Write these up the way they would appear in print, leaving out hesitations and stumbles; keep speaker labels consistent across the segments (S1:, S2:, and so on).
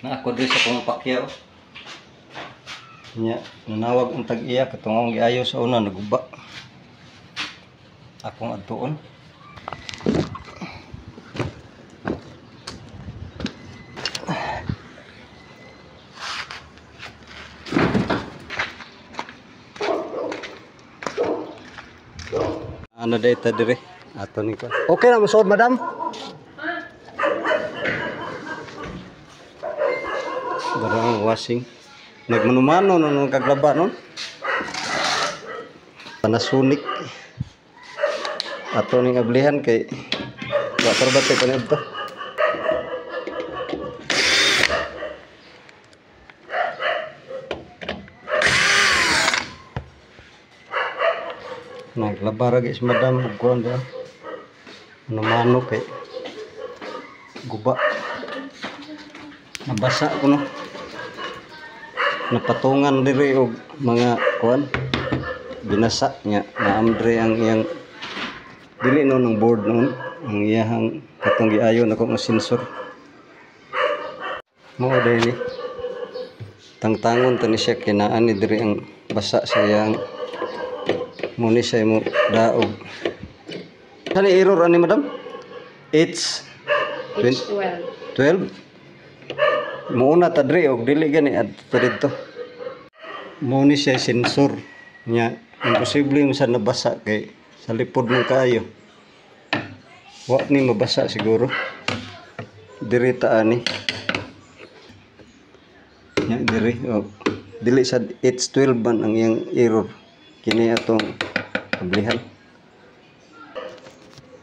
S1: Na ako diri sa kong pakyaw. Nya, nanawag ang tag-iya katong akong giayo sa una naguba. Akong adtuon. Ano data dire? Ato ni ko. Okay na mosuod, madam? Barang washing. Nagmanumano no nung kaglaba nun. Panasonic. Ato ning ablihan kay wa parbat kay kaniadto. Naglaba ra gyud si madam og kuan ba. Manumano kay guba. Nabasa ko no. Napatungan diri og mga kuan binasa niya naam diri ang iyang dili no ng board noon ang iyahang katong giayo nako nga sensor. Mao dili tangtangon ta ni siya kinaan ni diri ang basa sa iyang mo ni siya mo daog. Ano error ani madam? It's
S2: H12.
S1: 12. Muuna ta diri og dili gani adto didto. Mo ni siya sensor nya imposible mo sa nabasa kay sa lipod man kaayo. Wa ni mabasa siguro. Diri ta ani. Nya diri og dili sa H12 man ang iyang error. Kini atong ablihan.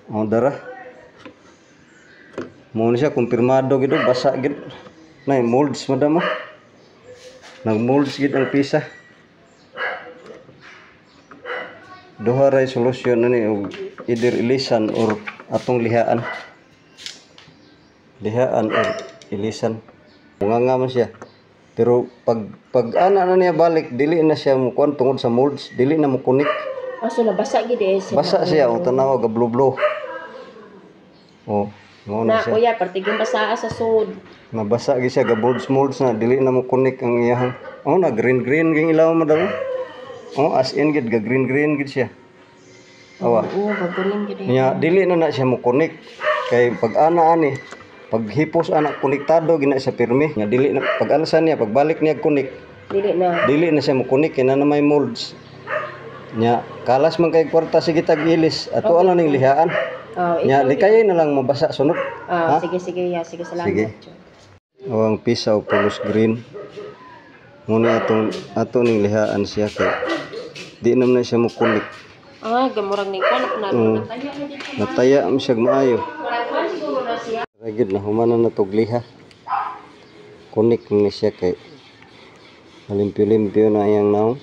S1: O dara. Mo ni siya kumpirmado gid basa gid. Nay molds madam oh. Nag-molds gid ang pisa. Duha ray solusyon ani og either ilisan or atong lihaan. Lihaan or ilisan. Munganga man siya. Pero pag ana na niya balik dili na siya mukuan tungod sa molds, dili na mokunik.
S2: Ah, so nabasa gid eh siya.
S1: Basa siya og tanawa ga blue. Oh, mao na
S2: Na
S1: siya.
S2: kuya, pertiging basa sa sud.
S1: Nabasa gyud siya ga molds na dili na mokunik ang iyahang. Oh, na green green ging ilaw madam. Oh, as in gid ga green green gid siya. Awa.
S2: Oo, ga green gid eh.
S1: Nya dili na na siya mokunik kay pag ana ani pag hipos ana konektado gina siya pirmi. Nya dili na pag alsa niya pagbalik niya kunik
S2: Dili na.
S1: dili na siya mokunik kay na may molds. Nya kalas man kay kwarta sige tag ilis ato ana ning lihaan.
S2: Oh,
S1: Nya likayay na lang mabasa sunod.
S2: Ah,
S1: Ha?
S2: sige sige ya, sige salamat.
S1: Sige. O ang pisa o pulos green. Muna atong ato ning lihaan siya kay di naman na siya mokunik.
S2: Ah, gamurang ning kuan na
S1: Oo.
S2: nataya na dito.
S1: Nataya man siya maayo.
S2: Murag kuan siguro na siya.
S1: Ragid na humana na tog liha. Kunik ni siya kay malimpyo-limpyo na iyang naong.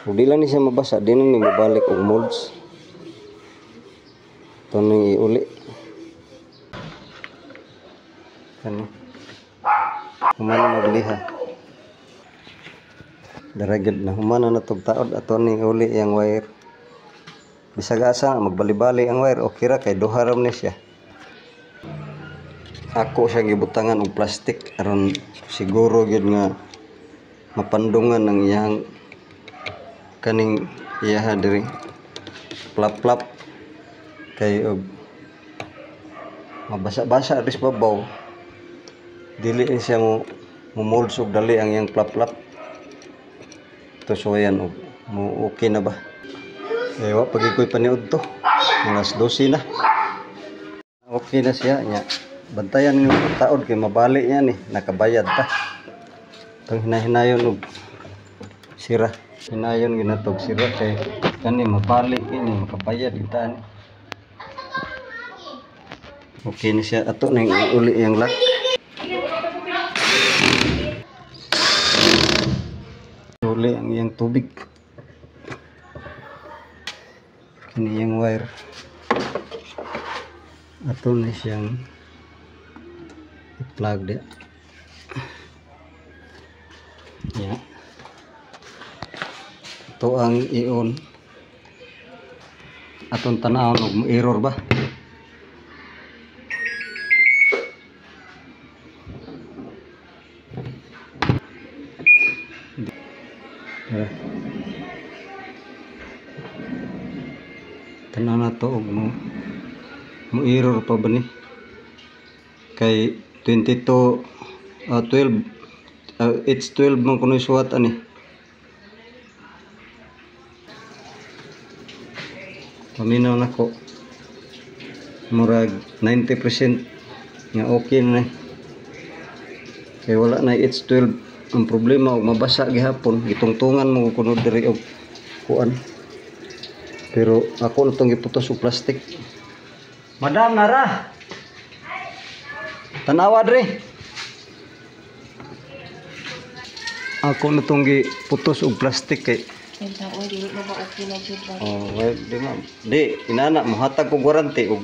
S1: Ug di lang ni siya mabasa, di na ni mabalik og molds. Ito ning iuli. Kani. Humana magliha. Daragid na humana na tog taod ato ning uli iyang wire. Bisag asa magbalibali ang wire, okay ra kay duha ra man ni siya. Ako siya gibutangan og plastic aron siguro gyud nga mapandungan ang iyang kaning iyaha diri plap-plap kay og mabasa-basa ris babaw dili ni siya mo molds og dali ang iyang plap-plap. To suwayan og mo okay na ba. Eh wa pagi koy paniud to. Alas 12 na. Okay na siya nya. Bantayan ninyo taod kay mabali niya ni, nakabayad ta. Tong hinahinayon og sira. Hinayon ginatog sira kay kani mabali kini makabayad kita ani. Okay na siya ato ning uli iyang lock. Uli ang iyang tubig. Kini iyang wire. Ato ni siyang i-plug dia. Ya. Ito ang i-on. Atong tan-awon og error ba? to og mo mo error pa ba ni? Kay 22 12 H12 man kuno suwat ani. Paminaw nako. Murag 90% nga okay na ni. Kay wala na H12 ang problema og mabasa gihapon, gitungtungan mo kuno diri og kuan. Pero ako na tong giputos og plastic. Madam nara. Tanawa dre. Ako na tong giputos og plastic kay.
S2: Unsa oy, dili na ba okay na jud ba?
S1: Oh, well, di ma'am. Di inana mohatag ko warranty og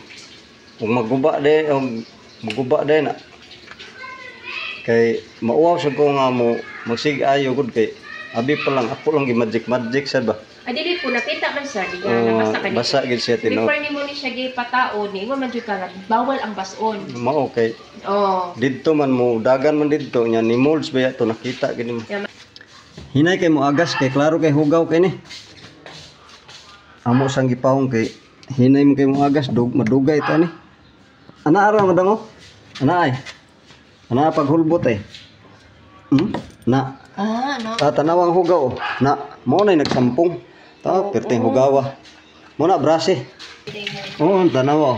S1: maguba de og maguba de na. Kay mauwaw sad ko nga mo magsig-ayo gud kay abi pa lang ako lang gi magic magic sad ba.
S2: Ah, dili po nakita man sir, di
S1: Oh,
S2: nabasa ka ni.
S1: basa gid siya tinuod.
S2: Before nimo ni siya gipataon, ni man jud ka nga bawal ang bason.
S1: Mao kay
S2: Oh.
S1: didto man mo dagan man didto nya ni molds ba to nakita gid mo.
S2: Yeah.
S1: Hinay kay mo agas kay klaro kay hugaw kay ni. Amo sang gipahong kay hinay mo kay mo agas dug madugay ta ni. Ana ara madam oh. Ana ay. Ana paghulbot ay. Na.
S2: Ah, no.
S1: Ah, tanawang hugaw. Na mo nay nagsampong. Ta perteng hugawa. Mo na brase. Oo, tanawa.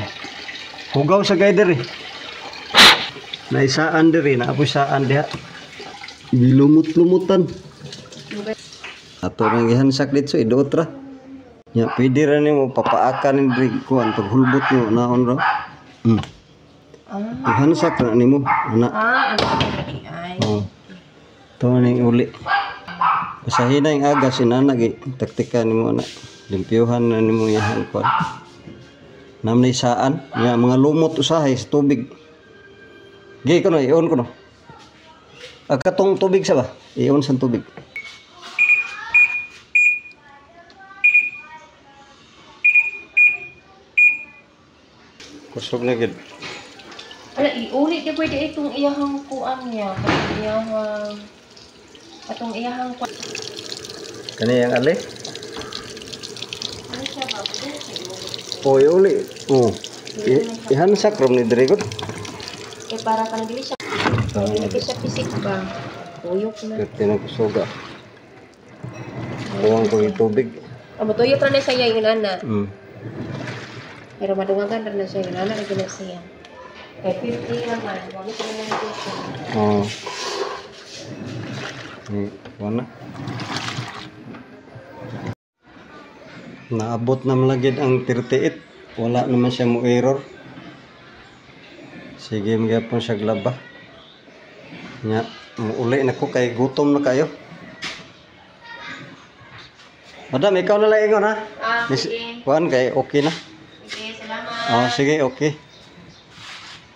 S1: Hugaw sa gay diri. Naisaan diri, naapoy saan diha. Gilumot-lumutan. Ato nang gihansak dito, iduot ra. Ya, pwede ra nimo papaakan ni diri kuan paghulbot nimo naon ra.
S2: Ah,
S1: Ihansak ra nimo ana.
S2: ah, ano ay.
S1: Oh. To ning uli. Basahin na yung agas inana gi taktika nimo ana. Limpyuhan na nimo yahan kuan. Nam na isaan, ya mga lumot usahay sa tubig. Gi kuno i-on kuno. Katong tubig sa ba? I-on sa tubig. Kusog na gid.
S2: Ala, iulit di pwede itong iyahang kuan niya. Katong iyahang kuan.
S1: Kani ang ali?
S2: Ano siya ba?
S1: Oh, iuli. Oh. Ihansak rom ni diri gud.
S2: Eh, para ka dili siya. Dili siya pisik ba? Tuyok na.
S1: Pwede na kusuga. Kuwang ko yung tubig.
S2: Ah, mutuyok ra na siya yung nana. Pero madungagan ra na siya yung nana ra na siya. Eh, 50 naman. Wala ko naman dito.
S1: Oo. Wala. Naabot na malagid ang 38. Wala naman siya mo error. Sige, magyapon siya glaba. Nya, muuli na ko kay gutom na kayo. Madam, ikaw na lang ingon ha.
S2: Ah, sige.
S1: Kuan kay okay na.
S2: Sige, salamat.
S1: Oh, sige, okay.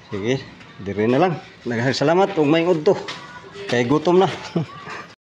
S1: Sige, dire na lang. Daghang salamat ug may udto. Kay gutom na.